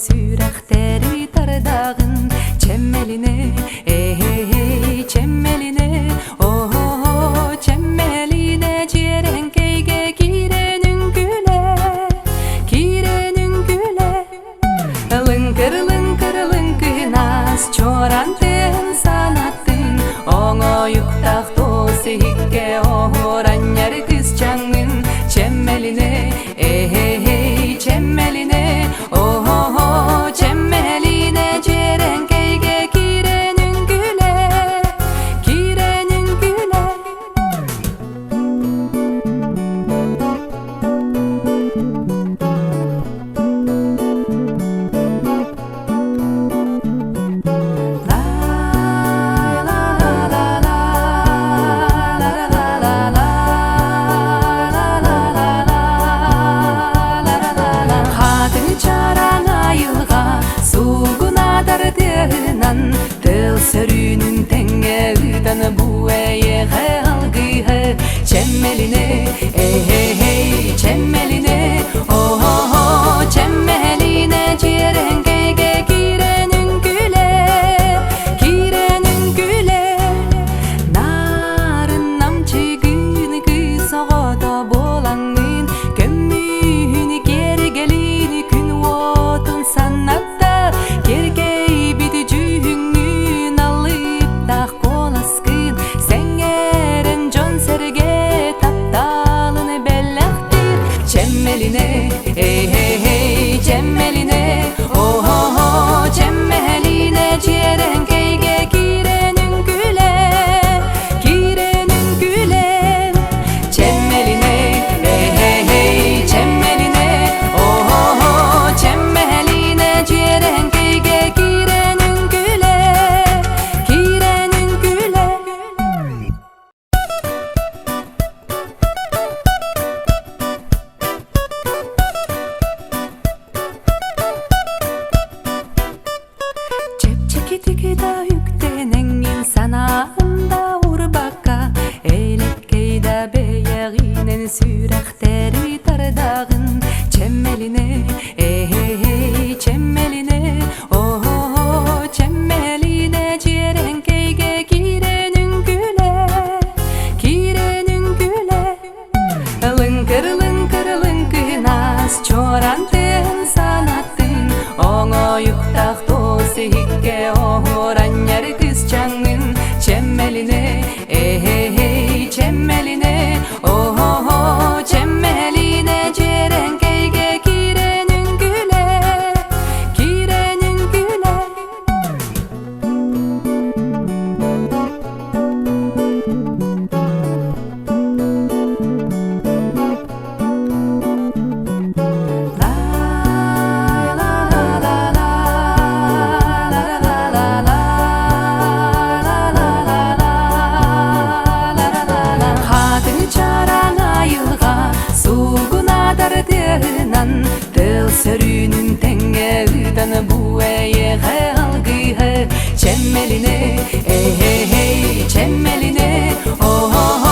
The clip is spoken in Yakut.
сүрэхтэри тардаҕын Чэмэлинэ, эй, чэмэлинэ, оо, чэмэлинэ дьиэрэҥкэйгэ киирэн үҥкүүлэ, киирэн үҥкүүлэ. Лыҥкыр-лыҥкыр лыҥкынас чуоран тыаһын санаттын, оҥоойуктаах туос иһиккэ оһуоранньар кысчаҥҥын чэмэлинэ, эй, чэмэлинэ, оо, чэмэлинэ дьиэрэҥкэйгэ киирэн үҥкүүлэ, киирэн үҥкүүлэ. Хатыҥ чараҥ айылҕа суугунадар тыаһынан тыл сөрүүнүн тэҥҥэ ыытан бу эйиэхэ алгыһы чэмэлинэ эй чэмэлинэ оо чэмэлинэ дьиэрэҥкэйгэ киирэн үҥкүүлэ киирэн үҥкүүлэ нарын намчыгын кыыс оҕото буолаҥҥын көмүһүн киэргэлин күн уотун санатта киркэйбит дьүһүҥҥүн алыптаах куоласкын сэҥээрэн дьон-сэргэ тапталын бэлэхтиир чэмэлинэ эй чэмэлинэ оо чэмэлинэ дьиэрэҥкэйгэ киирэн үҥкүүлэ киирэн үҥкүүлэ чэмэлинэ эй чэмэлинэ оо чэмэлинэ дьиэрэҥкэйгэ киирэн үҥкүүлэ киирэн үҥкүүлэ. Чэпчэкитик да үктэнэҥҥин санаан да урбакка, элэккэй да бэйэҕинэн сүрэхтэри тардаҕын. Чэмэлинэ, эй, чэмэлинэ, оо, чэмэлинэ дьиэрэҥкэйгэ киирэн үҥкүүлэ, киирэн үҥкүүлэ. Лыҥкыр-лыҥкыр лыҥкынас чуоран тыаһын санаттын, оҥоойуктаах туос иһиккэ оһуоранньар кысчаҥҥын чэмэлинэ, эй, чэмэлинэ, оо, чэмэлинэ дьиэрэҥкэйгэ киирэн үҥкүүлэ, киирэн үҥкүүлэ. Хатыҥ чараҥ айылҕа суугунадар тыаһынан тыл сөрүүнүн тэҥҥэ ыытан бу эйиэхэ алгыһы чэмэлинэ эй чэмэлинэ оо.